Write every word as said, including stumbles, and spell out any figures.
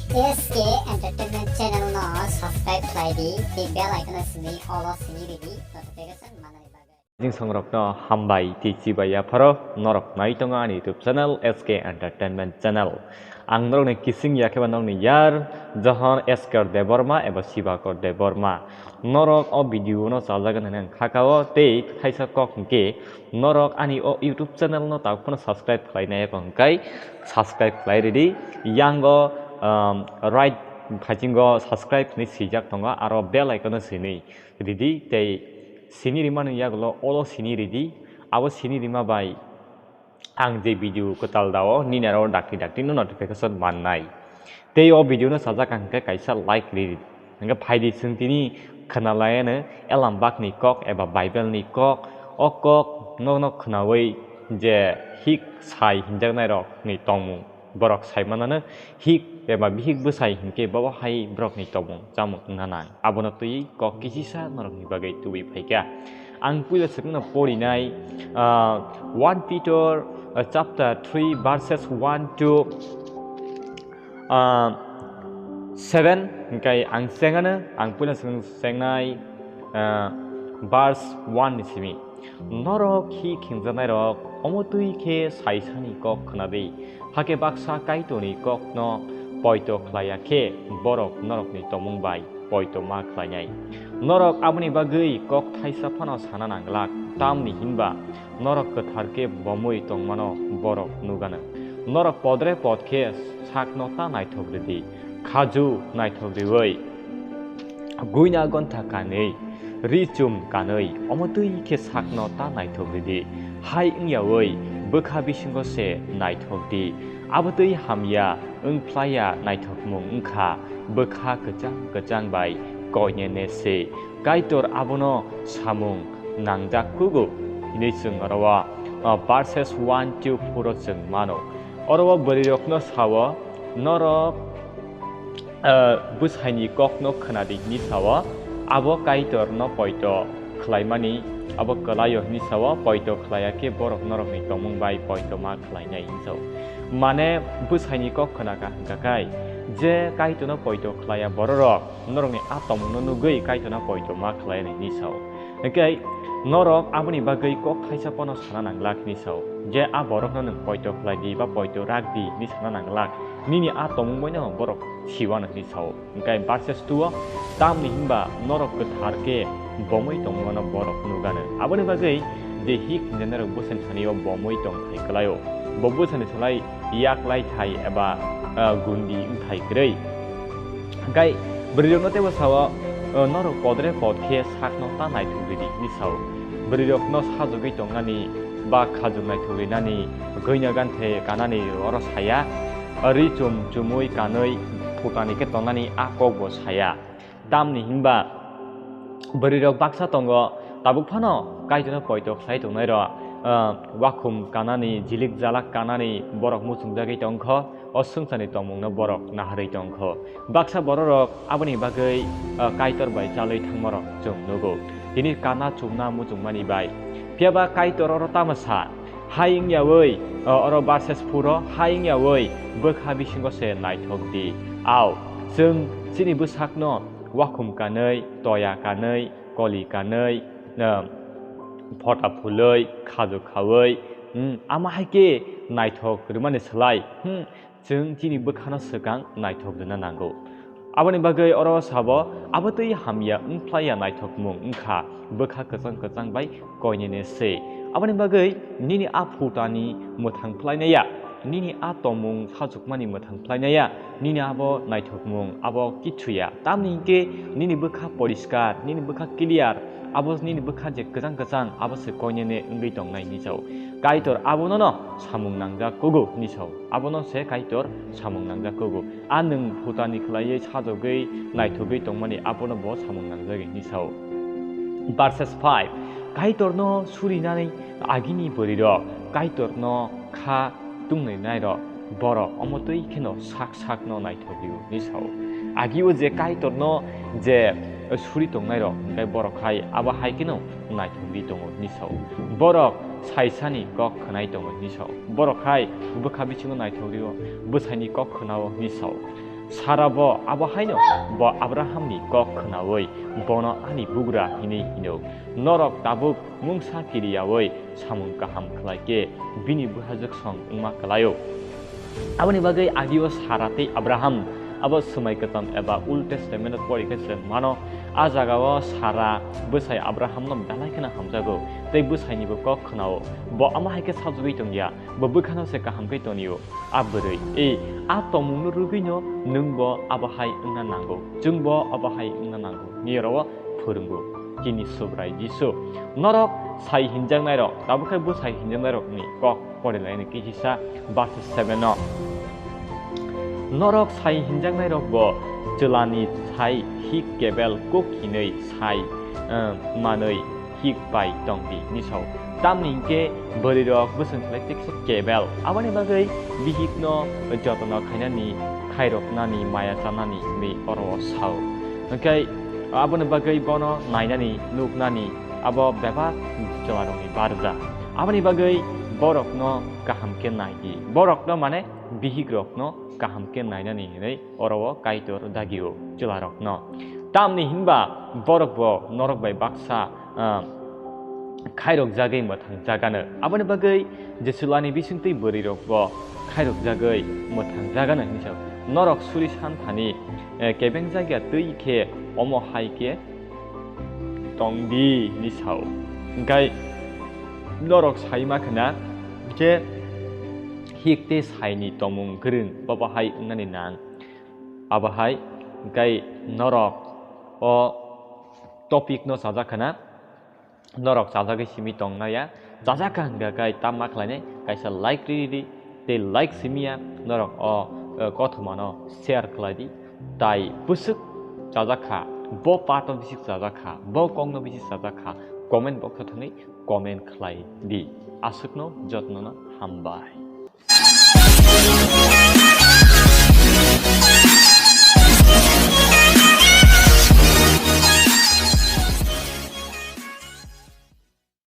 S K Entertainment channel no subscribe khlai di, tei bell icon no simi all o sini ridi notification manani bagwi. Jingsongrokno hambai tei chibai yapharo norok nai tongo ani YouTube channel S K Entertainment channel. Ang norokni kising ya khe ba norokni yar Johon S K Debbarma eba Sibakor Debbarma. Norok o video no chajagan hinwi ang kha kao tei thaisa kok hwnkhe norok ani o YouTube channel no tabuk phano subscribe khlai nai eba hwnkhe subscribe khlai ridi. Yango, um, right phaisingo subscribe hinwi swijak tongo, aro bell icon no sini ridi tei sini rimani yagulo olo sini ridi. Abo sini rima bai ang je video kwtal dao nini aro dakti dakti no notification mannai. Tei o video no sajak ang khe kaisa like ri. Hingke phaidi chwng tini khwna laiano Elambakni kok eba Bible ni kok. O kok no no khwnawi je hik sai hinjaknai rok ni tongmung. Borok sai manano hik eba bihik bwsai hinkhe bobo hai borokni tongmung chamung wngna nang. Abono twi kok kisisa norokni bagwi tubui phaikha. Ang puila swkangno porinai, ah, one Peter, ah, chapter three verses one to, ah, seven, hingkai ang chengano, ang puila swkang chengnai, ah, verse one ni simi. Norok hik hingjanairok, omo twi khe saisani kok khwnadi. Hakhe baksa Kaitorni kokno poito khlaiya khe, borok norokni tongmung bai poito ma khlainai. Norok aboni bagwi kok thaisa phano sana nanglak, tamni hinba norok kwthar khe bomwi tongmano borok nugano. Norok podre pod khe sakno ta naithok ridi, khaju naithok riwi. Guina gontha kanwi, ri chum kanwi, omo twi khe sakno ta naithok ridi. Hai wngyawi bwkha bisingo se naithok di. Abo twi hamya wng phlaiya naithokmung wngkha bwkha kwchang kwchang bai koinene se. Kaitor abono samung nangjak kugo hinwi chwng oro o, o, verses one to four o chwng mano. Oro o bwrwirokno sao, norok ah, bwsaini kokno khwnadi hinwi sao, abo Kaitorno poito khlaimani, abo kwlaio hinwi sao, poito khlaiya khe borok norokni tongmung bai poito ma khlainai hinwi sao. Mane bwsaini kok khwnaka hwnkha khai, je Kaitorno poito khlaiya bororok norokni a tongmungno nugwi Kaitorno poito ma khlainai hinwi sao. Hwnkhe norok aboni bagwi kok thaisa phano sana nanglak hinwi sao, je a borokno nwng poito khlai di ba poito rak di hinwi sana nanglak. Nini a tongmung bai no borok siwano hinwi sao. Hwnkhe verses two o, tamni hinba norok kwthar khe bomwi tongmano borok nugano. Aboni bagwi je hik hinjanairok bwsani sani o bomwi tong thai kwlaio. Bo bwsani salai yak lai thai eba, ah, gundi wng thai kwrwi. Hwnkhe bwrwirokno teibo sao, ah, norok podre pod khe sakno ta naithok ridi hinwi sao. Bwrwirokno sajagwi tongnani ba khajwk naithok rinani, gwnja ganthe kanani oro saya. Ri chum chumui kanwi phutani khe tongnani a kokbo saya. Tamni hinba bwrwirok baksa tongo, tabuk phano Kaitorno poito khlai tongnairok, ah, wakhum kanani, jilik jalak kanani borok muchungjagwi tongkho, o swngcharni tongmungno borok naharwi tongkho. Baksa bororok aboni bagwi, ah, Kaitor bai chalwi thangmarok chwng nugo. Tini kana chumna muchungmani bai. Phiyaba Kaitor oro tamo sa? Hai wngyawi, o, oro verses four o, hai wngyawi bwkha bisingo se naithok di. Ao, chwng chini bwsakno wakhum kanwi, toya kanwi, koli kanwi, um, phota phulwi, khaju khawi, hmm, ama hai khe naithok rwmani slai, hmm, chwng chini bwkhano swkang naithok rwna nango. Aboni bagwi oro sabo, abo twi hamya wng phlaiya naithokmung wngkha bwkha kwchang kwchang bai koinene se. Aboni bagwi nini a phutani mwthang phlainaya, nini a tongmung sajwkmani mwthang phlainaya, nini abo naithokmung abo kichu ya. Tamni hwnkhe nini bwkha poriskar, nini bwkha clear, abo nini bwkha je kwchang kwchang abo se koinene wngwi tongnai hinwi sao. Kaitor abono no samung nangjak kugo hinwi sao. Abono se Kaitor samung nangjak kugo. A nwng phutani khlaiwi sajagwi naithogwi tongmani abono bo samung nangjagwi hinwi sao. Verses five, Kaitorno surinani agini bwrwirok Kaitorno kha tungnainairok borok omo twi kheno sak sakno naithogwi hinwi sao. Agio je Kaitorno je suri tongnairok hwnkhe borok hai abo hai kheno naithogwi tongo hinwi sao. Borok saisani kok khwnai tongo hinwi sao. Borok hai bwkha bisingo naithogwi o bwsaini kok khwnao hinwi sao. Sara bo abo haino bo Abrahamni kok khnaui bono ani bugra hinwi hino. Norok tabuk mungsa kiriyaui samung kaham khlai khe bini bwsajwk song wngma kwlaio. Aboni bagwi agio Sara tei Abraham abo Swmai Kwcham eba Old Testament o pori khe chwng mano, a jagao Sara bwsai Abrahamno belai kheno hamjago tei bwsainibo kok khnao. Bo amo hai khe sajagwi tongya, bo bwkhano se kaham khe tonio. A bwrwi, e, a tongmungno rwgwino nwngbo abo hai wngna nango, chwngbo abo hai wngna nango, niyoro phwrwngo chini Subrai Jisu. Norok sai hinjaknairok, tabukhe bwsai hinjaknairokni kok porilaini kihisa verse seven o. Norok sai hinjaknairokbo chwlani sai hik kebel kuk hinwi sai, eh, manwi hik pai tongdi hinwi sao. Tamni hinkhe bwrwirok bwswng khlai tiksa kebel. Aboni bagwi bihikno jotono khainani, khairoknani, maya chanani hinwi oro o sao. Hinkhe aboni bagwi bono nainani, nuknani abo bebak chwlarokni barja. Aboni bagwi borokno kaham khe naidi. Borokno mane bihikrokno kaham khe nainani hinwi oro o Kaitor dagio chwlarokno. Tamni hinba borok bo norok bai baksa, ah, khairok jagwi mwthang jagano. Aboni bagwi je chwlani bisingtwi bwrwirok bo khairok jagwi mwthang jagano hinwi sao. Norok suri santhani, eh, kebeng jagya twi khe omo hai khe tongdi hinwi sao. Hinkhe norok sai ma khna je hik tei saini tongmung kwrwng bo bahai wngnani nang. Abo hai hinkhe norok o topic no chajak khna, norok chajagwi simi tongnaya, chajak kha hwnkha khe tamma khlainai kaisa like riri di, tei like simiya norok o, eh, kothomano share khlai di, tai bwswk chajak kha, bo part no bisi chajak kha, bo kok no bisi chajak kha, comment box o thangwi comment khlai di. Aswkno jotno no hambai.